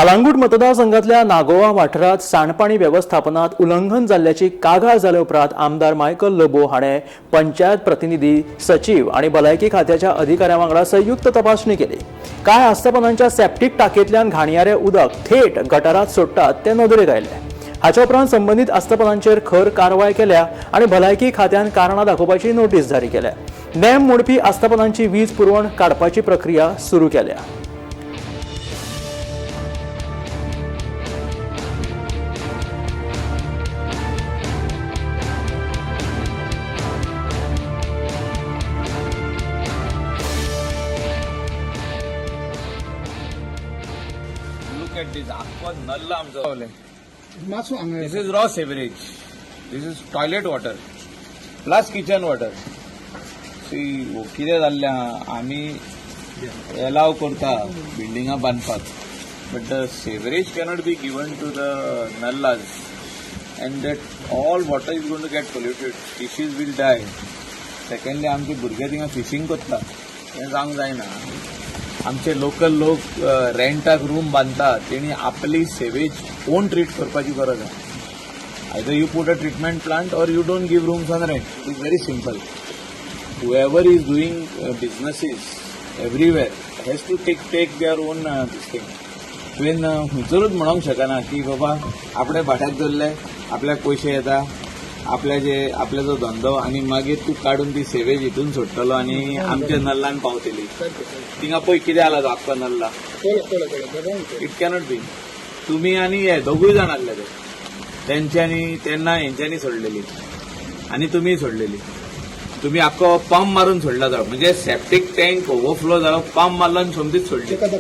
कालांगूट मतदारसंघातल्या नागोवा वाठारांत सांडपाणी वेवस्थापनात उल्लंघन जाल्ल्याची कागाळ जाल्या उपरांत आमदार मायकल लोबो हाणें पंचायत प्रतिनिधी, सचीव आनी भलायकी खात्याच्या अधिकाऱ्यां वांगडा संयुक्त तपासणी केली. कांय आस्थापनांच्या सेप्टीक टाकयेंतल्यान घाणयारें उदक थेट गटारात सोडटात तें नदरेक आयलें. हाच्या उपरांत संबंदीत आस्थापनांचेर खर कारवाय केल्या आनी भलायकी खात्यान कारणां दाखोवपाची नोटीस जारी केल्या. नेम मोडपी आस्थापनांची वीज पुरवण काडपाची प्रक्रिया सुरू केल्या. Look at this. आख्खो नल्ला आमचो. मातसो हांगा. This is raw sewerage. This is toilet water plus kitchen water. See, कितें जाल्लें आहा, आमी एलाव करता बिल्डिंगां बांदपाक, but the sewerage cannot be given to the nallas and that all water is going to get polluted. Fishes will die. Secondly, आमचे भुरगे थिंगा फिशींग करता, हें जावंक जायना. आमचे लोकल लोक रेंटाक रूम बांदता, तेणी आपली सेवेज ओन ट्रीट करपाची गरज आसा. Either you put a treatment plant or you don't give rooms on rent. It is very simple. Whoever is doing businesses everywhere has to take their own this thing. तुवें खंयसरूच म्हणोंक शकना की बाबा आपणे भाड्याक दवरले, आपल्याक पयशे येता, आपल्याचे आपल्याचो धंदो, आनी मागीर तूं काडून ती सेवेज हितून सोडटलो आनी आमच्या नल्लान पावतली. थिंगा पळय कितें जाला तो आख्खो नल्ला. कळ्ळें कळ्ळें कळ्ळें. It cannot be. तुमी आनी हे दोगूय जाण आसले ते तेंच्यांनी तेन्ना हेंच्यांनी सोडलेली आनी तुमी सोडलेली. तुमी आख्खो पंप मारून सोडला तो, म्हणजे सेप्टीक टँक ओवरफ्लो जालो, पंप मारलो आनी सोमतीच सोडली. ताका.